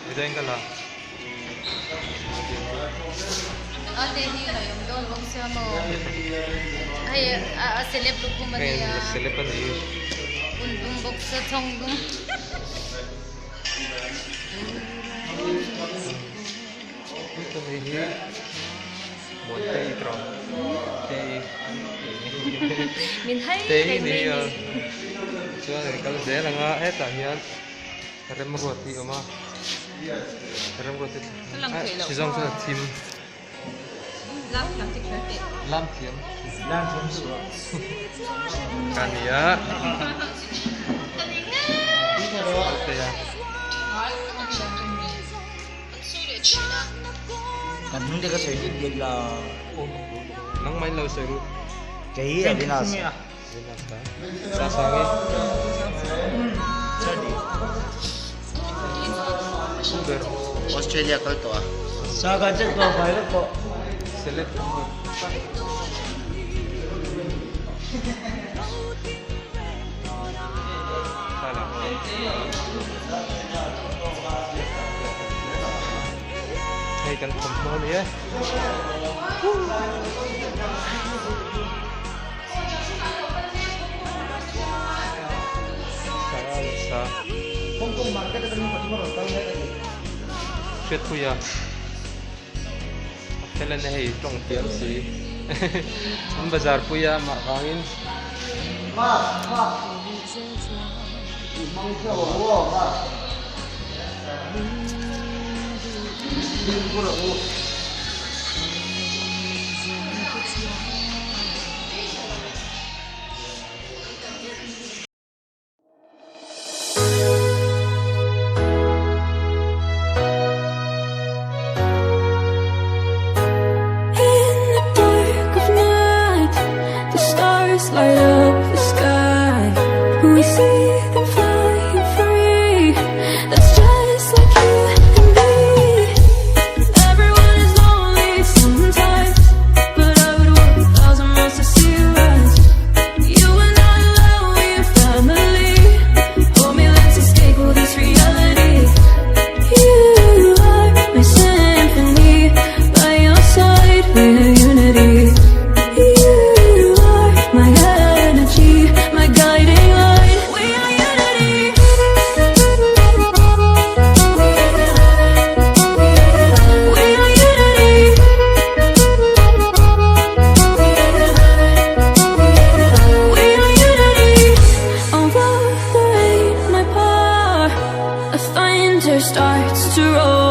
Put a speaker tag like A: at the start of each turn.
A: Video in ka la.
B: A te hi ngaihawm dawn bawk sia maw. Hei a celeb lukhum a nia.
A: Celeb a ni.
B: Un dum bawk sia chhawng dum.
A: Hei hi Muantei trawng tei
B: Min hai
A: tei
B: reng
A: ni
B: mai
A: a
B: ni.
A: Chuan kan kal zel ang a hetah hian remruat hi a awm a remruat hi
B: Ka lang theih loh
A: chi zawng chuan a thim
B: Lam thiam te kher teh
A: Lam thiam
C: Lam thiam suh
A: Ka ni a
B: Ka ni nge
A: Te a
C: Kan hnung te ka sawi dit dit la.
A: Nang mai lo sawi ru.
C: Kei hi Avinash.
A: Avinash ta. Sasangi.
C: Chadi.
A: Uber.
C: Australia kal tawh a. Saga chet tawh vai vek tawh.
A: Select Uber. Hei kan thawmhnaw a ni e. Sa Hriatpui a fel a ni hei tawng tiam si an bazar pui a mah vangin.
D: In the dark of night, the stars light up the sky. We see them flying free. That's just like you and me. Everyone is lonely sometimes, but I would walk a thousand miles to see you rise. You and I alone, we're family. Hold me, let's escape all this reality. You are my symphony. By your side, we're unity. You are my energy, my guiding light. We are unity. We are unity. We are unity. Although the rain might pour, a thunder starts to roll.